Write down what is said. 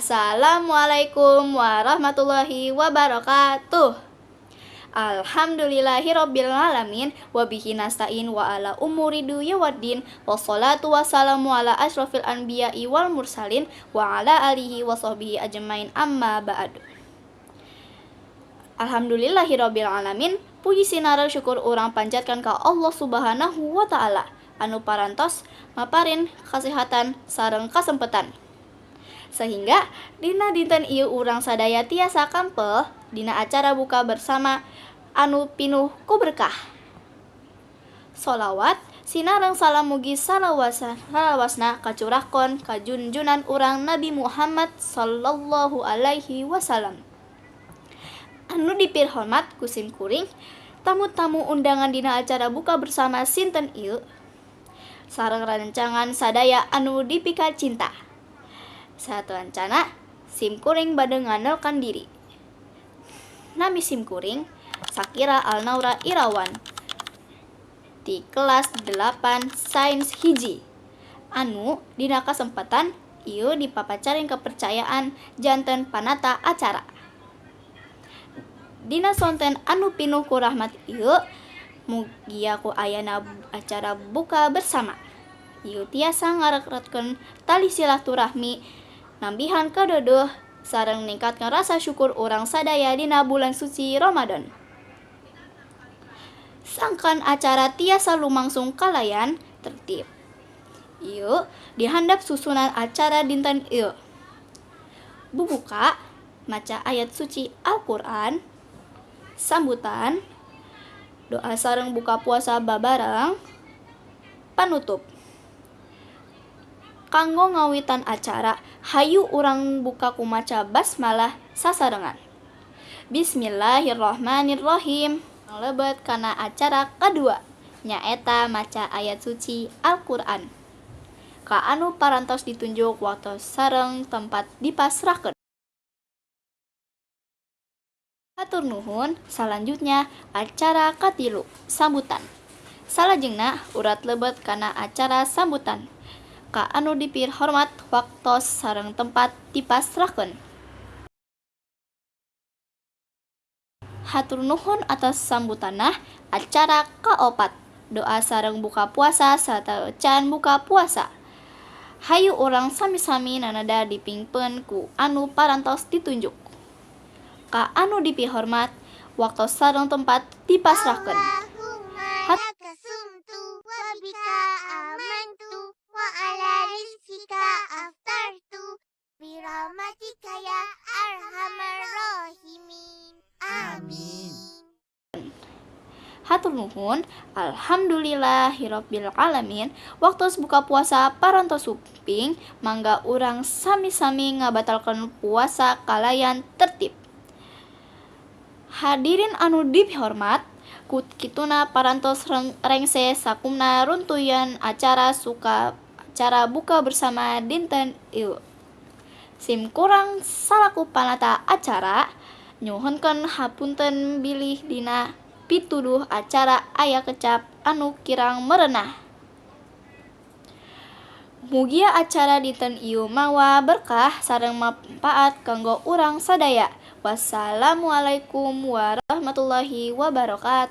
Assalamualaikum warahmatullahi wabarakatuh. Alhamdulillahirabbil alamin, wabihi nasta'in wa ala umuri dunya waddin, wassalatu wassalamu ala asyrafil anbiya'i wal mursalin wa ala alihi wa sahbihi ajmain, amma ba'du. Alhamdulillahirabbil alamin, puji sinareng syukur urang panjatkan ka Allah Subhanahu wa Ta'ala anu parantos maparin kasehatan sareng kasempetan sehingga dina dinten ieu urang sadaya tiasa kampel dina acara buka bersama anu pinuh ku berkah. Solawat sinareng salam mugi salawasna kacurahkeun ka junjunan urang Nabi Muhammad sallallahu alaihi wasallam. Anu dipihormat ku sim kuring, tamu-tamu undangan dina acara buka bersama sinten ieu sareng rerencangan sadaya anu dipika cinta. Sateuacanna sim kuring bade nganelkeun diri. Nami sim kuring Sakira Alnaura Irawan ti kelas 8 Sains 1 anu dina kasempatan ieu dipaparin kepercayaan janten panata acara. Dina sonten anu pinuh ku rahmat ieu, mugia ku ayana acara buka bersama ieu tiasa ngareketkeun tali silaturahmi, nambihan kadeudeuh sareng ningkatkeun rasa syukur urang sadaya dina bulan suci Ramadan. Sangkan acara tiasa lumangsung kalayan tertib. Ieu dihandap susunan acara dinten ieu. Bubuka maca ayat suci Al-Qur'an, sambutan, doa sareng buka puasa babareng, panutup. Kanggo ngawitan acara, hayu urang buka ku maca basmalah sasarengan. Bismillahirrahmanirrahim. Lebet kana acara kadua, nyaeta maca ayat suci Al-Qur'an. Ka anu parantos ditunjuk, waktos sareng tempat dipasrahkeun. Hatur nuhun. Salanjutna acara katilu, sambutan. Salajengna urat lebet kana acara sambutan. Ka anu dipihormat, waktos sareng tempat dipasrahkeun. Hatur nuhun atas sambutanna. Acara kaopat, doa sareng buka puasa sateuacan buka puasa. Hayu urang sami-sami nanada dipingpeun ku anu parantos ditunjuk. Ka anu dipihormat, waktos sareng tempat dipasrahkeun. اللهم لك صمت وبك آمنت وعلى رزقك أفطرت برحمتك يا أرحم الراحمين. آمين. Hatur nuhun. Alhamdulillahirabbil alamin. Waktos buka puasa parantos sumping, mangga urang sami-sami ngabatalkeun puasa kalayan tertib. Hadirin anu dipihormat, ku kituna parantos rengse sakumna runtuyan acara buka bersama dinten ieu. Sim kuring salaku panata acara nyuhunkeun hapunten bilih dina pituduh acara aya kecap anu kirang merenah. Mugia acara dinten ieu mawa berkah sareng mangpaat kanggo urang sadaya. Wassalamualaikum warahmatullahi wabarakatuh.